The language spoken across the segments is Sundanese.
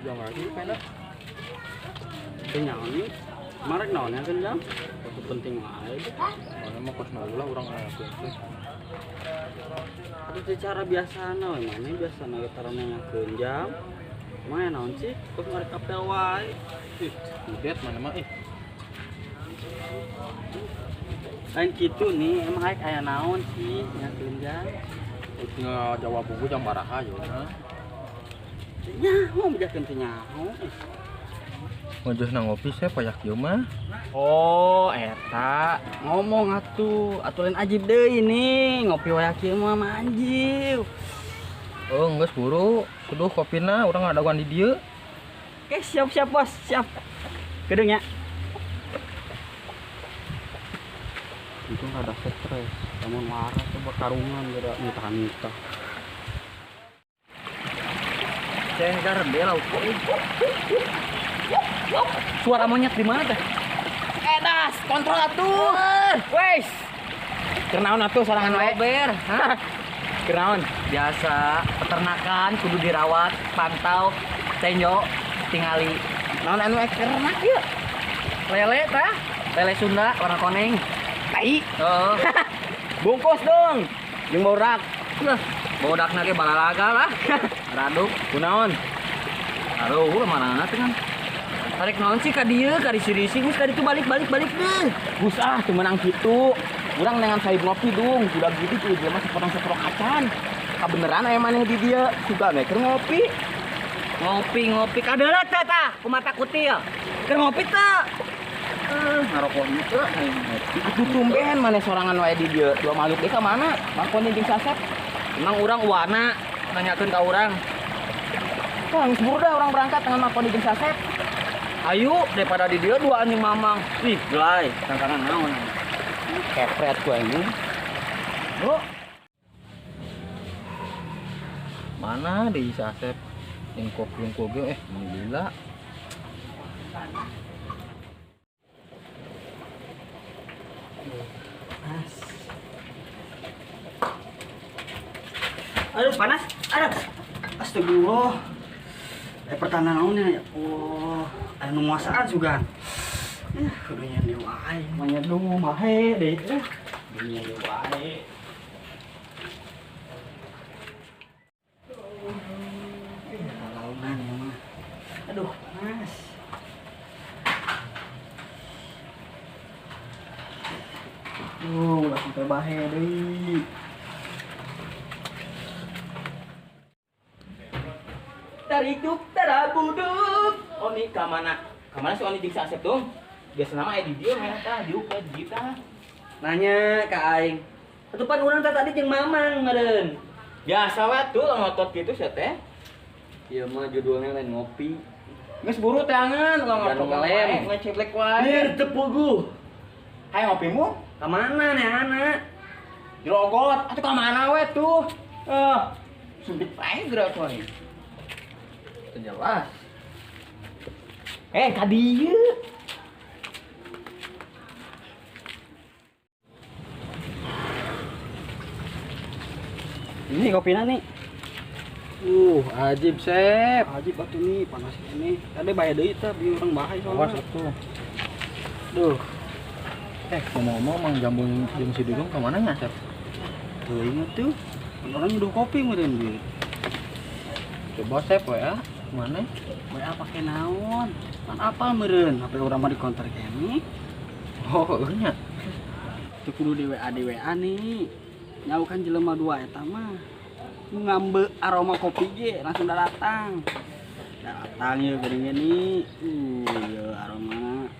Jam lagi kana. Teu nyaho nih. Marek naon ya jam? Waktu penting wae. Mana mah kos ulah urang ngayakeun teh. Aduh teh cara biasana we mana biasana ge tara nanyakeun jam. Mah naon sih? Kos marek apel wae. Ih, kudet mana mah ih. Lain kitu nih, emang aek aya naon sih nanyakeun jam? Tinggal jawab buku jam baraha yeuna. Nyaho bejakeun teh nyaho. Ngojoh na ngopi saya payak ieu mah. Oh, eta ngomong atuh, atuh lain ajib deui nih, ngopi wayak ieu mah manjiw. Oh, geus buru, seduh kopina urang ngadagoan di dieu. Oke, siap-siap bos, siap. Gedung ya. Untung rada stres, lamun waras coba karungan gara nitah-nitah. Ceng garede lauk. Suara monyet di mana teh? Edas, kontrol atuh. Wes. Keur naon atuh sorangan wae? Ber, hah? Keur naon? Biasa, peternakan kudu dirawat, pantau, tenjo, tingali. Naon anu ek ternak ieu? Lele tah, lele Sunda warna koneng. Tai. Heeh. Bungkus dong. Jeung borak. Lah, bodakna ge balalaga lah. Raduk. Kunaon? Aduh, mana teh kan? Tarik naon sih ka dieu, ka risi-risi geus ka ditu balik-balik balik deh. Gus ah, teu meunang kitu. Urang nengan sahib ngopi dung, udah gitu tuh jelema sepotong-sepotong acan. Kabeneran aya maneh di dieu, suka we keur ngopi. Ngopi-ngopi kadeuleu teh tah, kumata kutil. Keur ngopi teh. Ngarokok teu ngopi. Atuh tumben maneh sorangan wae di dieu. Dua makhluk deui ka mana? Mangkon jeung Sasep. Emang urang uwana nanyakeun ka urang. Tah geus buru dah urang berangkat dengan mangkon jeung Sasep. Ayo daripada di dieu dua anjing mamang. Ih, gelai, tangkaran naon. Kepret ku anjing. Bro. Mana di Sasep jeung kopi unggul ge gila. Panas. Aduh, panas. Aduh. Astagfirullah. Pertanyaan naonnya ya Allah. Aya nu nguasaan sugan. Kudu nyen deui wae, manya duh mahe deui. Kudu nyen deui wae. Launan ya mah. Aduh, panas. Duh, ulah sampai bahe deui. Tarikuk tarabuduk. Oni ka mana? Ka mana si Oni jeung si Asep dong? Biasa nama aya di dieu mah tah, diuk we di dieu tah. Nanya ka aing. Atuh pan urang teh tadi jeung Mamang meureun. Biasa we atuh ngotot kitu sia teh. Ieu mah judulnya lain ngopi. Geus buru teangan, ulah ngotot wae, ngeceblek wae. Bir teu puguh. Hayo ngopimu? Ka mana neana? Jerogot, atuh ka mana we tuh? Sumpit wae geura tuh aing. Jelas. Ka dieu. Ini kopina nih. Ajib Sep. Ajib atuh nih, panas ini. Tadi bahaya deui teh, bieu urang bahaya soalnya. Awas atuh. Duh. Ngomong-ngomong Mang Jambul jeung si Dudung ka mana nya, Sep? Teuing atuh. Orang nyeduh kopi meureun bieu. Coba Sep WA, mana? WA pake naon? Pan apal meureun, HP urang mah di konter kene. Oh, heueuh nya. Teu kudu di WA di WA nih. Nyau kan jelema dua eta mah. Ngambe aroma kopi ge langsung datang. Datang ieu geuning nih. Ieu aroma.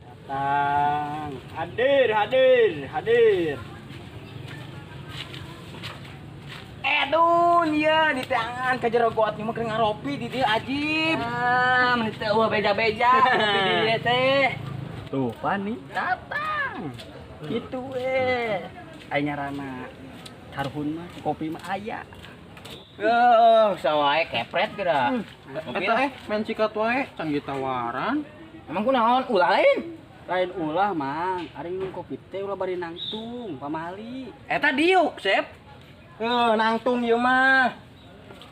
Datang. Hadir, hadir, hadir. Edun ya di tangan ka jero got mah keur ngaropi di dieu ajib. Ah, mun teu eueuh beja-beja kopi di dieu teh. Tuh, pan nih datang. Kitu we. Aya nyarana karuhun mah kopi mah aya. Heuh, sawae kepret geura. Eta main sikat wae, canggih tawaran. Emang kunaon ulah lain? Lain ulah, Mang. Ari minum kopi teh ulah bari nangtung, pamali. Eta diuk, Sep. Heuh, nangtung ieu mah.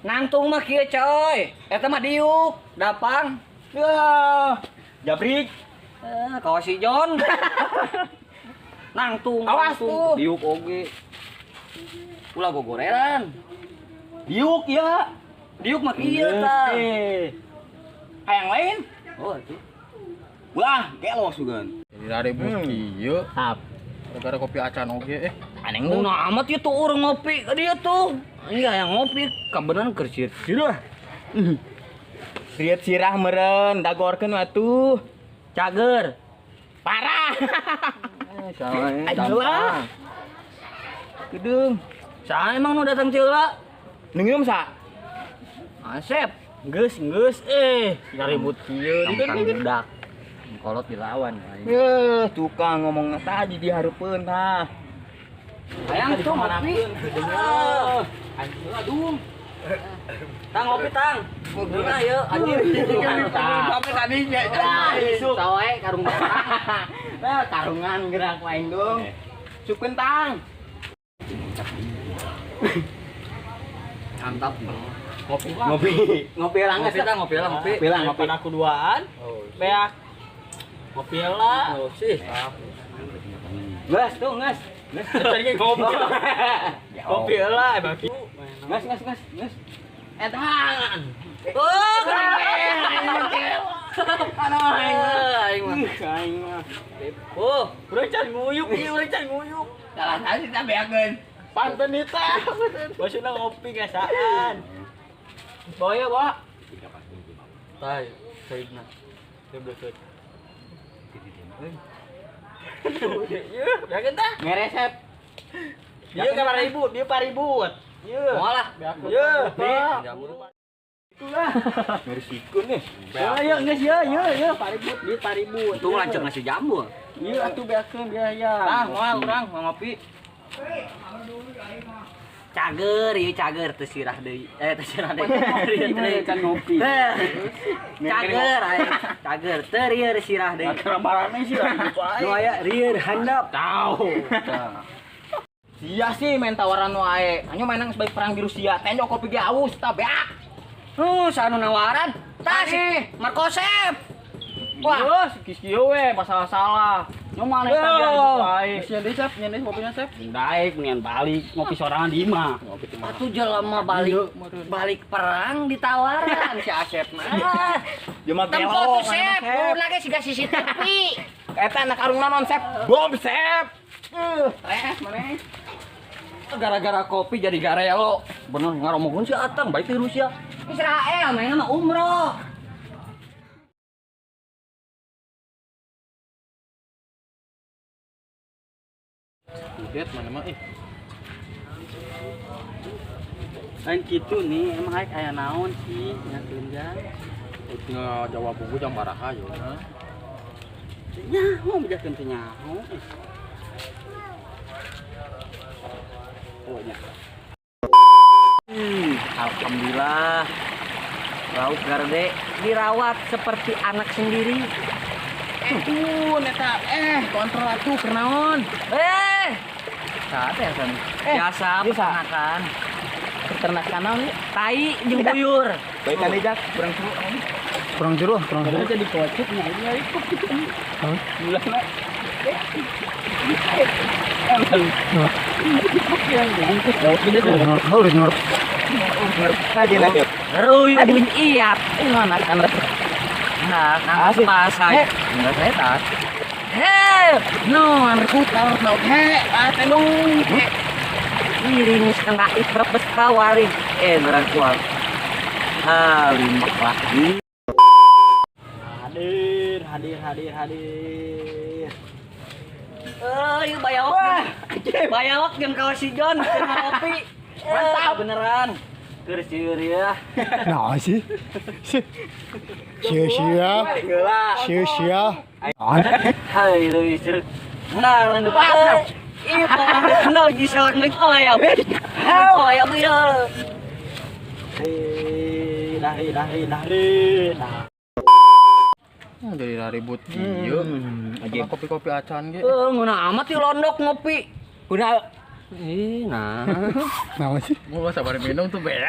Nangtung mah kieu coy. Eta mah diuk, dapang. Wah, jabrik. Kawas si John. Nangtung. Awas tuh. Diuk oge. Ulah gogoreran. Diuk ya. Diuk mah kieu tah. Hayang lain? Oh, itu. Wah, gelo sugan. Jadi ribut kieu. Tap. Gara-gara kopi acan oge Aneh lu. Nah, amat ieu tuh urang ngopi ka dieu tuh. Iya, yang ngopi kabeneran keur sirah. Riet sirah meureun, dagorkeun atuh. Cager. Parah. Saha Ayolah. Gedung. Saha emang nu datang ceula? Nginum sa? Asep. Geus, geus ribut kieu. Tentang budak. Kolot dilawan. Eh, tukang ngomong tadi di hareupeun tah. Hayang tuh ngopi. Aduh. Tang ngopi tang. Geuna ieu anjir. Sampai tadi nya. Sawae karung tang. Nah, karungan gerak lain dong. Sukeun tang. Mantap. Ngopi. Ngopi. Ngopi lah Ngopi tang, ngopi lah ngopi. Ngopi lah ngopi. Aku duaan. Beak. Ngopi lah. Oh, sih. Geus tuh, geus. Geus. Tadi ngopi. Ngopi lah bagi. Geus, geus, geus, geus. Etangan. Oh, aing mah. Aing mah. Oh, Urang can nguyuk ieu, urang can nguyuk. Salah tadi kita beakeun. Pantun eta. Maksudna ngopi ngasaan. Bawa ya, bawa. Tai, saibna. Deket. Ieu, beakeun tah. Ngeresep. Ieu ka paribut, ieu paribut. Ieu. Moal lah. Ieu. Itulah. Ngeresikun nih. Ya, geus ya, ya, ya, paribut, ieu paribut. Untung lanceuk nasi jambu. Ieu atuh beakeun biaya. Ah, moal urang mau ngopi. Cager, ieu cager teu sirah deui. Teu sirah deui. Can ngopi. Cager aing. Cager teu rieur sirah deui. Marane sih ribut wae. Nu aya rieur handap. Tahu. Sia sih main tawaran wae. Anyo mainang sebaik perang di Rusia. Tenjo kopi ge aus tah beak. Sanu nawaran. Tah si Markosep. Wah, Wah, geus kieu we masalah-salah. Nyo mana eta ribut wae. Geus nyen Sep, nyen kopinya Sep. Daek mendingan balik ngopi sorangan di imah. Ngopi di mana? Atuh jelema balik balik perang ditawaran si Asep mah. Jelema Tempo gelo, tuh Sep, urang ge siga CCTV. Eta anak karung naon Sep? Bom Sep. Stres maneh. Gara-gara kopi jadi garelo. Bener ngaromohun si Atang balik di Rusia. Israel mainnya mah umroh. Udet mana mah ih. Lain kitu nih, emang aik aya naon sih nyakeun jang. Tinggal jawab buku jam baraha yo. Nyaho bejakeun teh nyaho. Oh nya. Alhamdulillah. Lauk Garde dirawat seperti anak sendiri. Tun eta kontrol atuh keur naon? Saat ya san. Biasa peternakan. Peternakan naon ieu? Tai jeung buyur. Baik kan jak kurang seru. Kurang seru, kurang seru. Jadi kocok nya ini ikut gitu. Hah? Mulana. Iya. Nah, pas saya. Enggak saya tas. Hei, no, miring setengah ikrep tawarin. Ngerang kuat. Lima lagi. Hadir, hadir, hadir, hadir. Yuk bayawak. Bayawak jeung kawas si John keur ngopi. Mantap beneran. Keur sieun ya. Nah sih. Sia-sia. Sia-sia. Hai leuwih seru. Nah, depan. Ih, no, bisa ya. Oh ya, ya. Lari, lari, lari, lari. Jadi ribut kieu. Aja kopi-kopi acan ge. Ngeunah amat ieu londok ngopi. Guna Ih, nah. Naon sih? Mau sabar minum tuh beak.